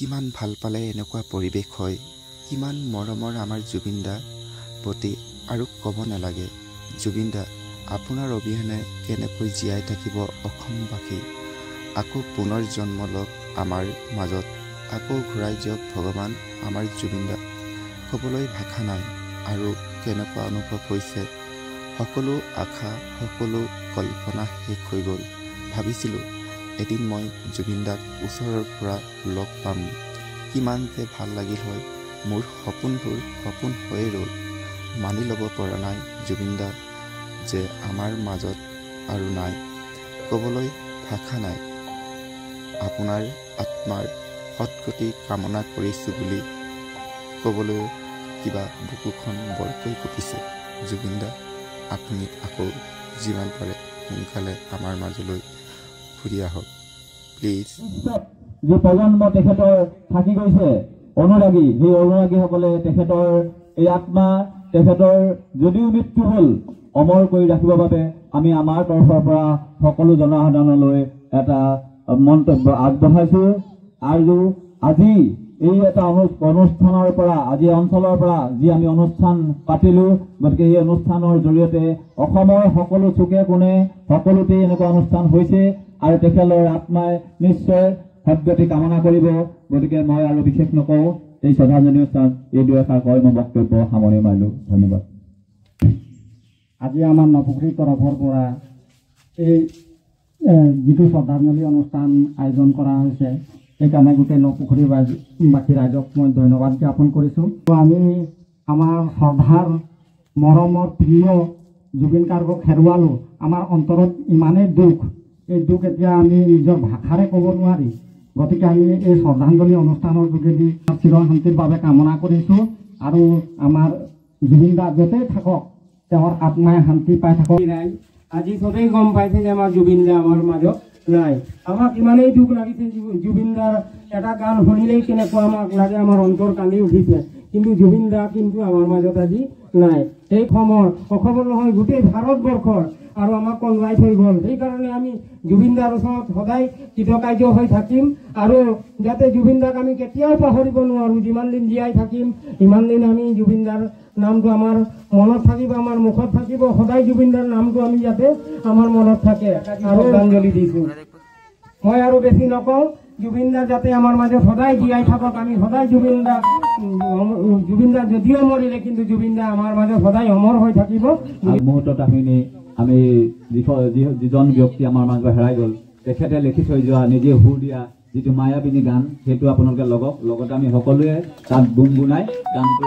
কিমান ভাল পালে এনেকুৱা পৰিৱেশ হয়। কিমান মৰমৰ আমাৰ জুবিন দা প্ৰতি আৰু ক'ব নালাগে। জুবিন দা, আপোনাৰ অবিহনে কেনেকৈ জীয়াই থাকিব অসমবাসী? আকৌ পুনৰ জন্ম লওক আমাৰ মাজত, আকৌ ঘূৰাই দিয়ক ভগৱান আমাৰ জুবিন দা। ক'বলৈ ভাষা নাই আৰু কেনেকুৱা অনুভৱ হৈছে। সকলো আশা, সকলো কল্পনা শেষ হৈ গ'ল। ভাবিছিলোঁ এদিন মই জুবিন দাক ওচৰৰ পৰা লগ পাম, কিমান যে ভাল লাগিল হয়। মোৰ সপোনবোৰ সপোন হৈয়ে ৰ'ল। মানি ল'ব পৰা নাই জুবিন দা যে আমাৰ মাজত আৰু নাই। ক'বলৈ ভাষা নাই। আপোনাৰ আত্মাৰ সৎগতি কামনা কৰিছোঁ বুলি ক'বলৈও কিবা বুকুখন বৰকৈ কঁপিছে। জুবিন দা, আপুনি আকৌ যিমান পাৰে সোনকালে আমাৰ মাজলৈ ঘূৰি আহক প্লিজ। যি প্ৰজন্ম তেখেতৰ থাকি গৈছে অনুৰাগী, সেই অনুৰাগীসকলে তেখেতৰ এই আত্মা, তেখেতৰ যদিও মৃত্যু হ'ল, অমৰ কৰি ৰাখিবৰ বাবে আমি আমাৰ তৰফৰ পৰা সকলো জনসাধাৰণলৈ এটা মন্তব্য আগবঢ়াইছো। আৰু আজি এই এটা অনুষ্ঠানৰ পৰা, আজি অঞ্চলৰ পৰা যি আমি অনুষ্ঠান পাতিলো, গতিকে এই অনুষ্ঠানৰ জৰিয়তে অসমৰ সকলো চুকে কোণে সকলোতে এনেকুৱা অনুষ্ঠান হৈছে আৰু তেখেতৰ আত্মাই নিশ্চয় সদ্গতি কামনা কৰিব। গতিকে মই আৰু বিশেষ নকওঁ, এই শ্ৰদ্ধাঞ্জলি অনুষ্ঠানত এই দুএষাৰ কৈ মই বক্তব্য সামৰণি মাৰিলো। ধন্যবাদ। আজি আমাৰ নপুখুৰীৰ তৰফৰ পৰা এই যিটো শ্ৰদ্ধাঞ্জলি অনুষ্ঠান আয়োজন কৰা হৈছে, সেইকাৰণে গোটেই নপুখুৰী বাসী ৰাইজক মই ধন্যবাদ জ্ঞাপন কৰিছোঁ। আমি আমাৰ শ্ৰদ্ধাৰ মৰমৰ প্ৰিয় জুবিন গাৰ্গক হেৰুৱালোঁ। আমাৰ অন্তৰত ইমানেই দুখ, এই দুখ এতিয়া আমি নিজৰ ভাষাৰে ক'ব নোৱাৰি। গতিকে আমি এই শ্ৰদ্ধাঞ্জলি অনুষ্ঠানৰ যোগেদি চিৰশান্তিৰ বাবে কামনা কৰিছোঁ আৰু আমাৰ জুবিন দা য'তেই থাকক তেওঁৰ আত্মাই শান্তি পাই থাকক। নাই, আজি চবেই গম পাইছে যে আমাৰ জুবিন দা আমাৰ মাজত নাই। আমাক ইমানেই দুখ লাগিছে, জুবিন দাৰ এটা গান শুনিলেই কেনেকুৱা আমাক লাগে, আমাৰ অন্তৰ কান্দি উঠিছে। কিন্তু জুবিন দা কিন্তু আমাৰ মাজত আজি নাই। সেই অসমৰ, অসমৰ নহয় গোটেই ভাৰতবৰ্ষৰ আৰু আমাক কন্দুৱাই থৈ গ'ল। সেইকাৰণে আমি জুবিন দাৰ ওচৰত সদায় কৃতকাৰ্য হৈ থাকিম আৰু যাতে জুবিন দাক আমি কেতিয়াও পাহৰিব নোৱাৰোঁ। যিমান দিন জীয়াই থাকিম সিমান দিন আমি জুবিন দাৰ নামটো আমাৰ মনত থাকিব, আমাৰ মুখত থাকিব। সদায় জুবিন দাৰ নামটো আমি যাতে আমাৰ মনত থাকে আৰু শ্ৰদ্ধাঞ্জলি দিছোঁ। মই আৰু বেছি নকওঁ, জুবিন দা যাতে আমাৰ মাজত সদায় জীয়াই থাকক। আমি সদায় জুবিন দা, জুবিন দা যদিও মৰিলে কিন্তু জুবিন দা আমাৰ মাজত সদায় অমৰ হৈ থাকিব। মুহূৰ্তত আমি যিজন ব্যক্তি আমাৰ মাজৰ হেৰাই গ'ল, তেখেতে লিখি থৈ যোৱা নিজে সুৰ দিয়া যিটো মায়াবিনী গান, সেইটো আপোনালোকে লগতে আমি সকলোৱে তাত গুণগুণাই গানটো